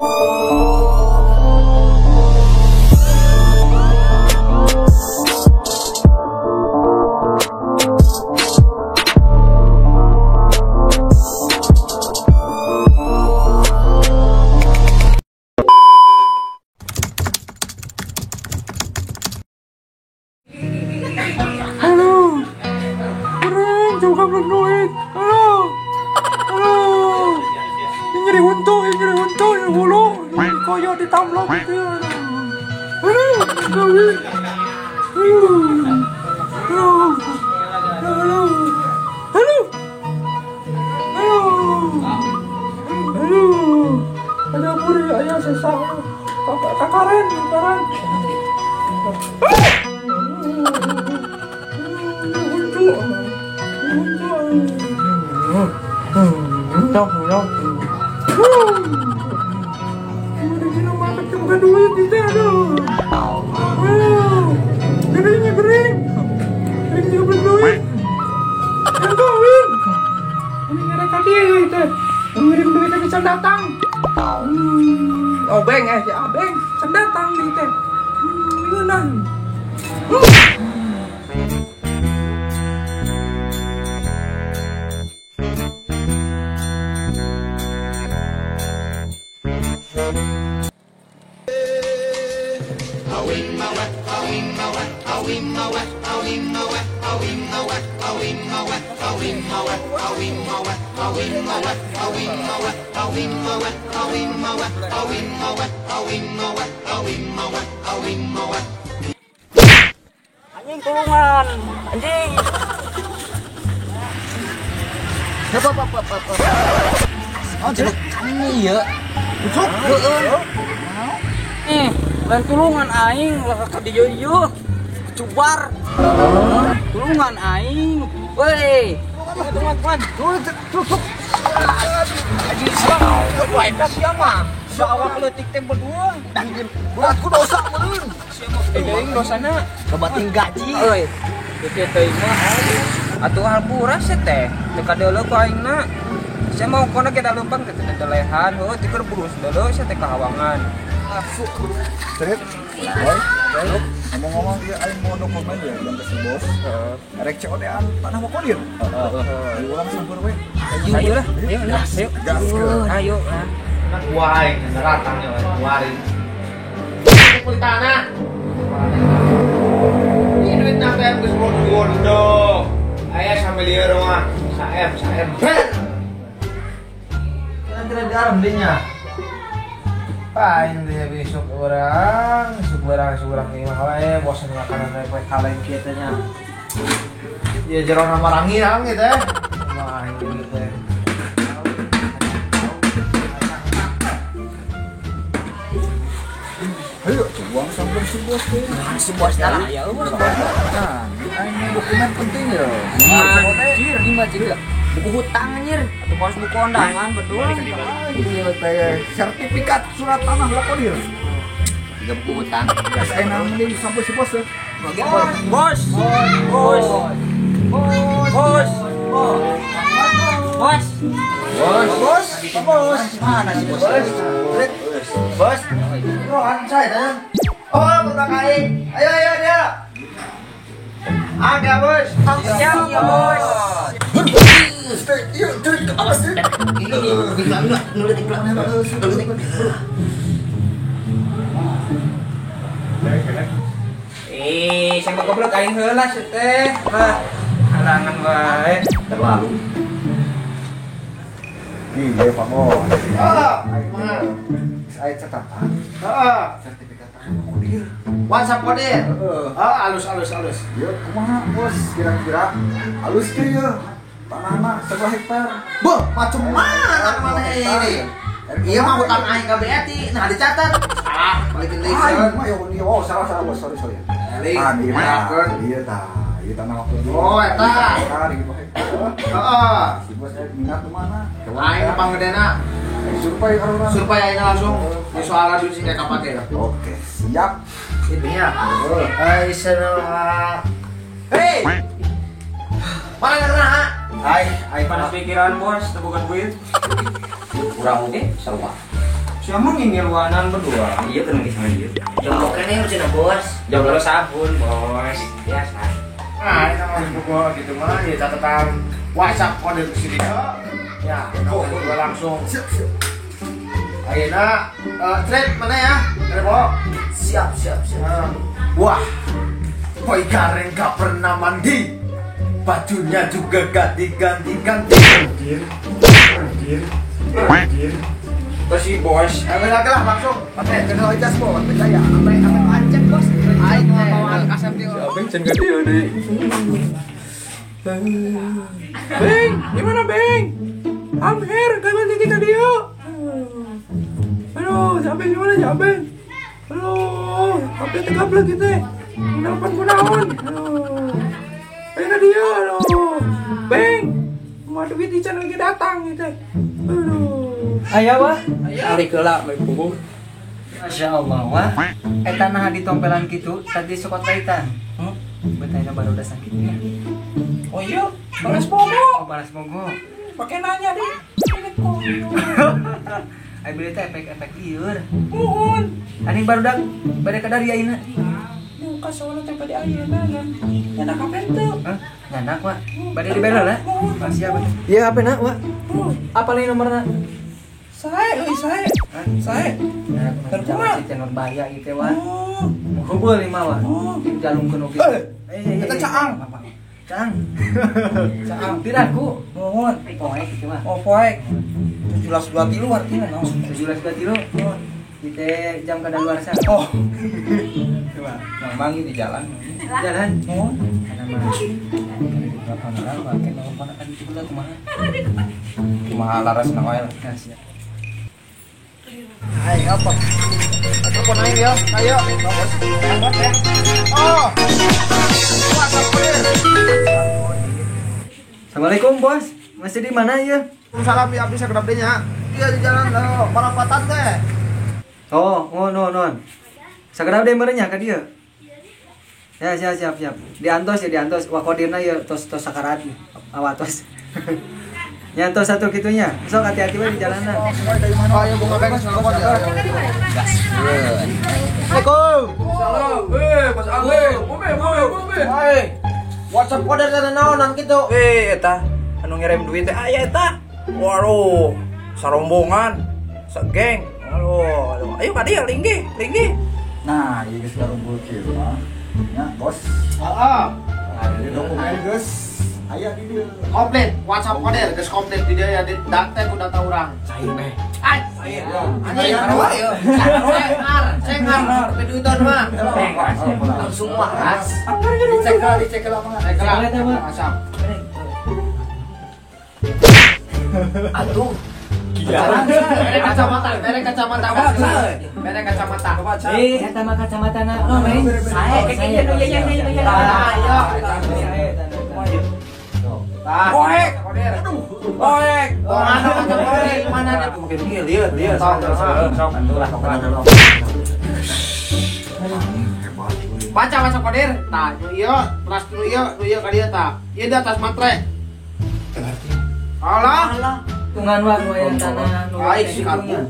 Halo, keren juga duit. Halo, halo, nyeri untu, nyeri hulu, koyo ditamblok gitu. Halo, halo, halo, halo, halo, halo, halo, ada puri ayah sesah, kakaren, kakaran. Duit itu aduh. Gering gering. Gering juga beli duit. Yang kawin. Ini ngerek tadi itu. Ngirim duitnya bisa datang. Oh beng ya abeng, bisa datang nih teh. Ngeunah. Anjing tulungan, anjing. Apa. Oh, jelek kami ya. Ucuk, heeh. Lain tulungan aing lah ka dieu ieu. Cubar. Tulungan aing. Woi. Tulungan. Tutup. Anjing siapa? Wah, eta sia mah. Awak leutik teh berdua. Beratku dosa meureun. Deui dosana kebating gaji. Euy. Teu teuing mah. Atuh hampura sia teh. Teu kadeuleu ku aingna. Sia mau kona ge da leumpang teh teu lehan, heuh teu keur burus deuleu sia teh kahawangan. Cerit. Boy, ngomong-ngomong dia aing mau dokumen ya yang ke si bos. Erek COD-an tanah Wakodir. Heeh. Ulang sampur we. Ayo lah, ayo lah, ayo. Gaskeun. Ayo lah. Waring, ratangnya waring. Kulit tanah. Ini duit sampai geus bondo. Aya sambil lieur mah, saem. Kira-kira garam dinya. Paling dia besok orang, seorang ini mah wae bosan makanan poe kaleng kieu teh nya. Ya jero nama ranginang gitu teh. Wah, gitu teh. Ayo, buang sampai si bos teh. Si bos lah ya, bos. Nah, ini dokumen penting ya. Anjir, ini mah juga buku hutang anjir, atau bos buku undangan betul. Ini teh sertifikat surat tanah Wakodir. Tiga buku hutang. Ya, saya mending sampai si bos ya. Bos. Bos. Bos. Bos. Bos. Bos. Mana si bos? Bos. Oh, saya teh. Oh, pernah kai. Ayo ayo dia. Ada bos. Siap ya bos. Saya goblok aing heula sih teh. Lah, halangan wae. Terlalu. Iya, Pak Bos. Heeh. Saya catatan. Heeh. Sertifikat tanah Wakodir. WhatsApp kodir. Heeh. Halus. Ya, kumaha bos kira-kira halus teh ya. Tanahna sebelah hektar. Boh, macam mana mana ini? Iya mah hutang aing ka BRI, nah dicatat. Salah, balikin deui. Aing mah yo oh salah bos, sorry. Balik. Iya tah, ieu tanah Wakodir. Oh, eta. Eta di bawah hektar. Heeh. Si bos minat nu mana? Aing panggedena. Survei orang. Survei aing langsung di soal duit sing kapake. Oke, siap. Intinya. Ai senang. Hei. Mana kena? Ai, panas pikiran bos, teu bukan duit. Kurang oge sarua. Siapa ngingiluanan berdua? Iya kan lagi sama dia. Jomblo kene cenah bos. Jomblo sabun, bos. Biasa. Nah, ini sama buku gitu mah ya catatan WhatsApp kode ke sini. Ya, gua langsung. Ayeuna trade mana ya? Rebo. Siap. Wah. Boy Gareng gak pernah mandi. Bajunya juga gak diganti-ganti. Anjir. Terus si bos. Ayo lah langsung. Pakai kenal aja bos, percaya. Sampai pancet bos. Aing bawa kasep dia. Si Abeng can ka dieu deui. Beng, di mana Beng? I'm here, kapan titik ka dieu? Aduh, si Abeng di mana si Abeng? Aduh, HP teh gablek kieu teh. Nelpon kunaon? Aduh. Ayo ka dieu, aduh. Beng, mau duit di channel lagi datang gitu. Aduh. Aya wah. Tarik heula bae punggung. Masya Allah wah. Eta nah ditompelan kitu tadi sokot kaitan. Betaina baru udah sakitnya. Oh iya, balas bogo. Oh, balas bogo. Pakai nanya deh. Ai beli teh efek-efek lieur. Muhun. Aning barudak bade ka dari ayeuna. Nu kasawana teh bade ayeuna kan. Nyanak HP teu. Hah? Nyanak wah. Bade dibela lah. Siap. Ieu HP na wah. Apa lain nomorna? Sae euy sae. Sae. Terkumaha si channel bahaya ieu teh wah. Heubeul ieu mah wah. Jalungkeun oge. Eta caang. Caang. Caang piraku. Nuhun. Poek kitu mah. Oh poek. 17.23 artinya naon? 17.23. Kita jam kadaluarsa. Oh. Coba, nang di jalan. Jalan. Nuhun. Karena mah berapa orang pakai nomor ponakan itu pula kumaha? Kumaha laras na wae lah. Nah, siap. Hai, apa? Telepon aing ya. Ayo. Oh. Assalamualaikum, Bos. Masih di mana ya? Salam ya abdi sakedap deui nya. Iya di jalan Marapatan teh. Oh, non. Sakedap deui meureun nya ka dieu. Ya, siap. Diantos ya, diantos. Wakodirna ya tos tos sakarat awatos. Nyantos satu kitunya. Sok hati-hati we di jalanan. Oh, ya bunga beng ngomong ya. Assalamualaikum. Salam. Mas Angge. Bome. Hai. WhatsApp kode dari naonan kitu. Eta anu ngirim duit teh aya eta. Waduh, sarombongan, segeng. Aduh, ayo ka dieu linggih. Nah, ieu geus garumpul kieu mah. Nya, bos. Heeh. Nah, dokumen geus aya di dieu. Komplit, WhatsApp kode geus komplit di dieu ya di data ku data urang. Cair meh. Ay, cair. Anjing, ayo. Cengar, peduitan mah. Langsung waras. Dicek lah mah. Cek lah. WhatsApp. Atuh. Gila. Merek kacamata. Merek kacamata. Eta mah kacamatana. Oh, main. Sae. Iya. Ayo. Poek. Aduh. Poek. Mana mungkin lieur. Sok. Baca kodir. Tah, nu ieu, plus nu ieu ka dieu tah. Ieu di atas matre. Alah. Tunggan wa nu aya tanah nu Ai, mun.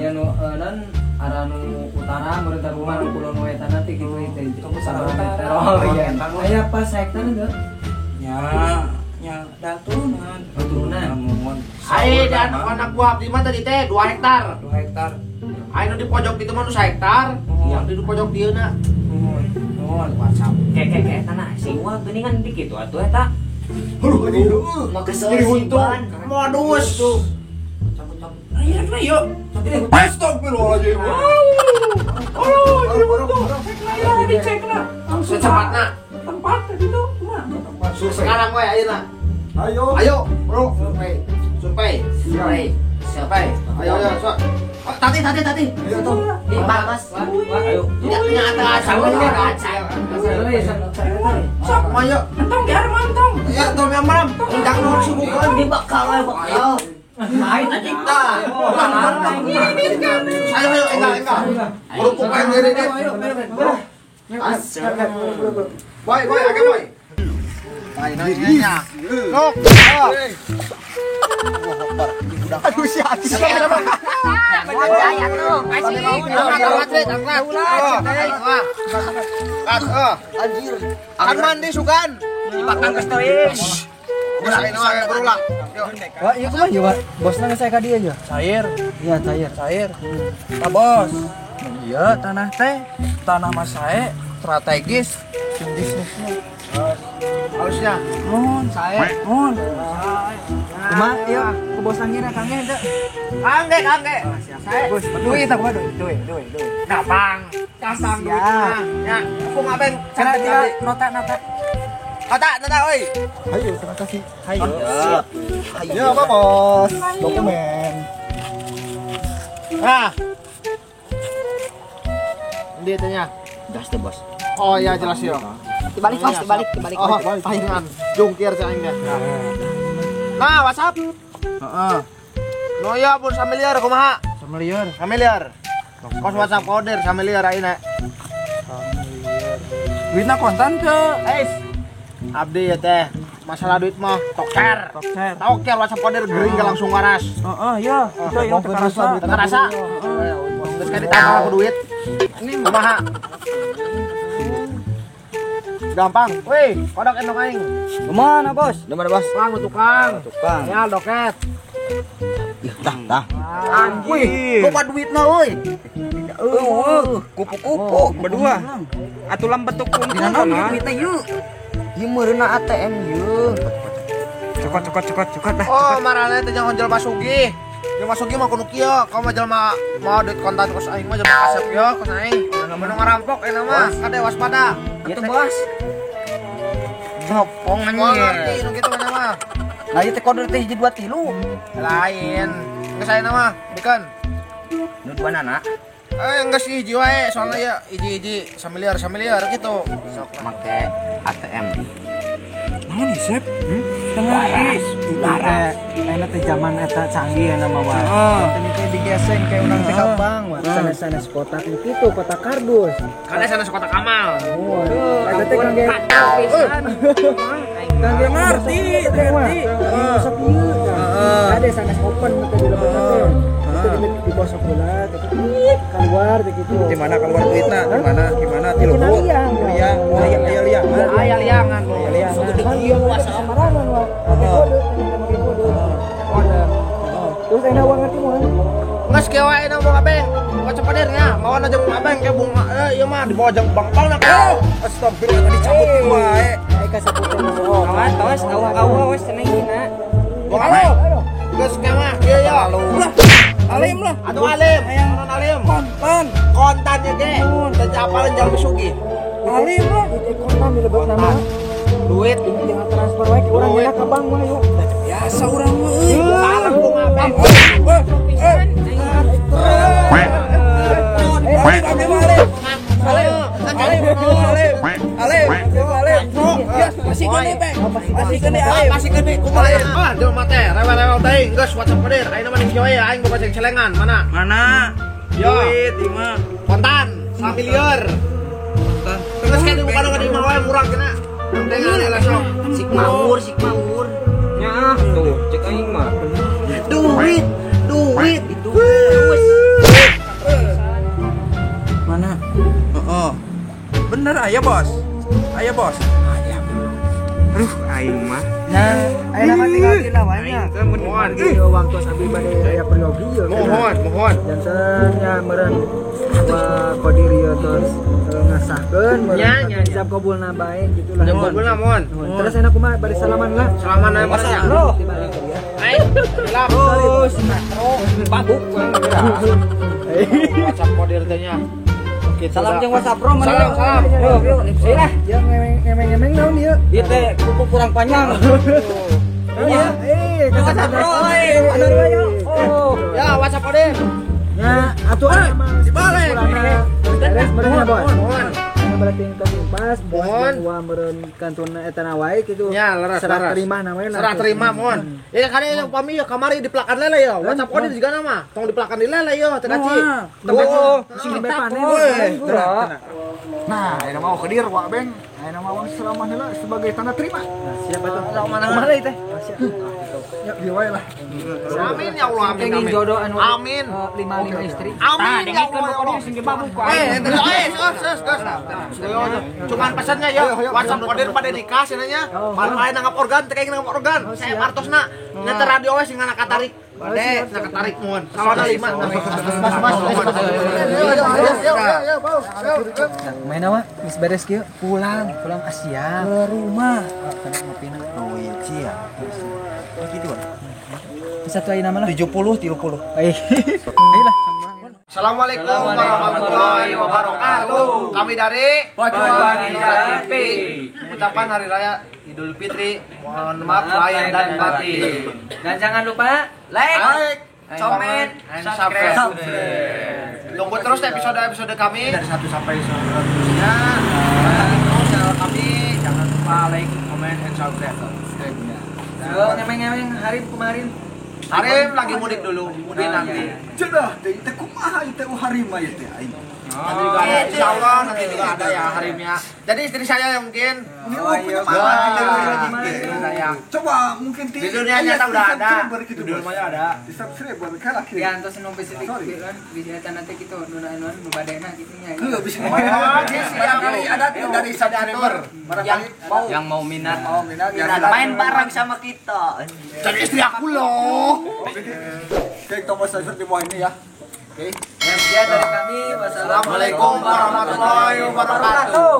Ya nu non arah nu utara meureun rumah nu kulon we tanah teh kitu teh. Utara. Oh iya. Aya pas hektar henteu? Nya da turunan. Oh, turunan. Mun. Ai dan anak buah abdi mah tadi teh 2 hektar. 2 hektar. Ai nu di pojok ditu mah nu 1 hektar. Yang di pojok dieu na. Mun. WhatsApp. Kek tanah siwa geuningan di kitu atuh eta. Aduh, maka sesiban modus. Cabut-cabut. Ayo, ayo. Astagfirullahaladzim. Oh, jadi untung. Cek dicek lah. Langsung secepatna. Tempat gitu. Kumaha? Sekarang we ayeuna. Ayo. Ayo, bro. Survei. Survei. Ayo, ayo, sok. Oh, tati. Ayo, tuh. Ih, Mas. Ayo. Nya nya atas Sok, ayo. Entong biar mantong. Ya, tong yang malam. Undang nu subuhkeun di bakal we bakal. Main anjing tah. Ayo, ayo, enggak. Kerupuk aing ngene ini. Boy, boy, agak boy. Ayo, nanya. Sok. Aduh si hati. Percaya tuh. Anjir. Kan mandi sugan. Dipakan geus teuing. Berulang. Wah, iya kumaha ieu, Pak? Bosna geus saya ka dieu nya. Cair. Iya, cair. Cair. Pak Bos. Iya, tanah teh, tanah mas sae strategis jeung bisnisnya. Harusnya. Mohon, sae. Mohon. Kumaha ieu ku bos anggina kangge teu? Kangge, kangge. Sae. Bos, duit aku mah duit, duit, duit. Gampang. Gampang duitnya. Ya, aku ngapain? Cara dia nota nota. Nota, nota oi. Hayo, terima kasih. Hayo. Hayo, Pak Bos. Dokumen. Nah. Dia tanya. Jelas deh, Bos. Oh iya jelas ya. Dibalik, Bos, dibalik, dibalik. Oh, palingan jungkir cai aing. Nah, WhatsApp. Heeh. No ya pun samiliar kumaha? Samiliar. Samiliar. Kos WhatsApp koder samiliar ayeuna. Samiliar. Duitna kontan teu? Eis. Abdi ya teh. Masalah duit mah toker. Toker. Toker WhatsApp koder gering langsung waras. Heeh, iya. Itu ieu teu karasa. Teu karasa. Geus ka ditambah ku duit. Ini kumaha? Gampang. Woi, kodok endong aing. Kemana, Bos? Di mana, Bos? Tukang, tukang. Tukang. Ya, doket. Ih, tah, tah. Anjir. Loba duitna euy. Eueuh, kupu-kupu berdua. Atuh lam bentuk kumpul Dina duitna ieu. Ieu meureunna ATM ieu. Cokot, cokot, cokot, cokot dah. Oh, marane teh jangan jelema sugih. Jelema sugih mah kudu kieu, kamu mah jelema mau duit kontan kos aing mah jelema kasep ieu kos aing. Nu ngarampok ayeuna mah, kade waspada. Atuh, Bos. Bopong anjir. Ngerti nu kitu mah. Lah ieu teh kode teh hiji 2 3. Lain. Geus ayeuna mah, bikeun. Nu duanana. Enggak sih hiji wae, soalnya ya hiji-hiji samiliar samiliar gitu. Sok make ATM. Naon isep? Tengah laras. Ayeuna teh zaman eta canggih ya nama mah. Teh teh digeseng kayak urang teh ka bank mah. Sanes-sanes kotak nu kitu, kotak kardus. Kana sanes kotak amal. Eta teh kangge kangge ngerti, ngerti. Sok ieu. Kade sanes open teh di lebetna teh. Itu dibosok heula teh keluar teh kitu. Di mana keluar duitna? Di mana? Di mana? Di luhur. Liang, liang, liang. Aya liangan. Liangan. Sembarangan wah. Pakai kode, pakai kode. Kode. Terus enak banget ngerti moal. Geus kieu wae na Bung Abeng. Kocok padirnya, mawan aja Bung Abeng ke bunga ieu mah dibawa jeung bangpang na. Astagfirullah tadi cabutin wae. Ai kasaputin bohong. Awas, awas, awas cenah hina. Bung Abeng. Geus kieu mah kieu ya. Alim lah. Atuh alim, hayang non alim. Kontan. Kontannya ge. Teu apalan jalmi sugih. Alim lah. Itu kontan di lebet nama. Duit tinggal transfer wae ke urang enak ka bank mah yuk. Biasa urang mah euy. Salah Bung Abeng. Masih gede, Bang. Masih gede, Alif. Masih gede kumaha? Ah, jelema teh rewel-rewel teuing geus WhatsApp kodir. Ayeuna mah kieu we aing boga celengan mana? Mana? Duit ieu mah. Kontan, samiliar. Kontan. Terus kayak di bukan di imah wae murah kena. Dengan lah sok. Sik mawur, sik mawur. Nya tuh, cek aing mah. Duit, duit, duit. Mana? Heeh. Bener aya, Bos. Aya, Bos. Aya. Aduh, aing mah. Nah, ayeuna mah tinggal dina wae nya. Mohon. Waktu abdi bade aya peryogi ieu. Mohon, mohon. Janten nya meureun kodir ieu terus ngasahkeun meureun ijab kabulna bae gitu lah. Ijab kabulna mohon. Terus enak kumaha bari salaman lah. Salaman aya mana nya? Aing. Terus pabuk WhatsApp kodir teh nya. Salam jeung WhatsApp Bro mana? Salam, salam. Yo, yo, lah. Ya ngemeng-ngemeng naon ieu? Ieu teh kuku kurang panjang. Ya, WhatsApp Bro euy. Oh. Ya, WhatsApp kodir. Ya, atuh dibalik. Beres meureun nya, Bos. Mohon. Berarti ketimpas, bos gua meureun kantun eta na wae kitu. Ya, leres, serah terima na wae lah. Serah terima mohon. Ya kade upami ya kamari dipelakan lele ya. WhatsApp kode juga nama. Tong dipelakan di lele ya, teu kaci. Oh, sing panen. Nah, ayeuna mah kedir Wak Beng. Ayeuna mah wang ceramah heula sebagai tanda terima. Nah, siapa tuh? Mana teh? Siap. Ya dieu wae lah. Amin ya Allah, amin. Kenging jodoh anu amin. 5 istri. Amin ya Allah. Cuman pesannya ya, WhatsApp kodir pada nikah cenanya. Malah nanggap organ, teh nanggap organ. Saya artosna nyata radio we sing anak katarik. Bade, nak katarik mun. Salona 5. Mas. Main apa? Geus beres kieu pulang Asia ke rumah. Kana ngopina. Oh iya cia. Gitu ah. Satu ayeuna mah lah. 70 30. Ayolah. Assalamualaikum warahmatullahi wabarakatuh. Kami dari Pojokan TV mengucapkan Hari Raya Idul Fitri. Mohon maaf lahir dan batin. Dan jangan lupa like, comment, subscribe. Tunggu terus episode-episode kami dari 1 sampai 100-nya. Pantengin terus channel kami. Jangan lupa like, comment, and subscribe. So, ngemeng-ngemeng hari kemarin. Harim lagi mudik dulu, mudik nanti. Jedah, teh kumaha ieu teh harim ieu teh aing. Nanti juga ada, insyaallah nanti juga ada ya harimnya. Jadi istri saya yang mungkin. Coba mungkin di dunia nyata udah ada. Di dunia ada. Di subscribe kalah. Ya entos nu spesifik kan bisa nanti gitu nu anu nu badena kitu nya. Heuh bisa. Ada dari subscriber yang mau minat main bareng sama kita. Jadi istri aku loh. Oke, tombol subscribe di bawah ini ya. Oke. Sekian dari kami. Wassalamualaikum warahmatullahi wabarakatuh.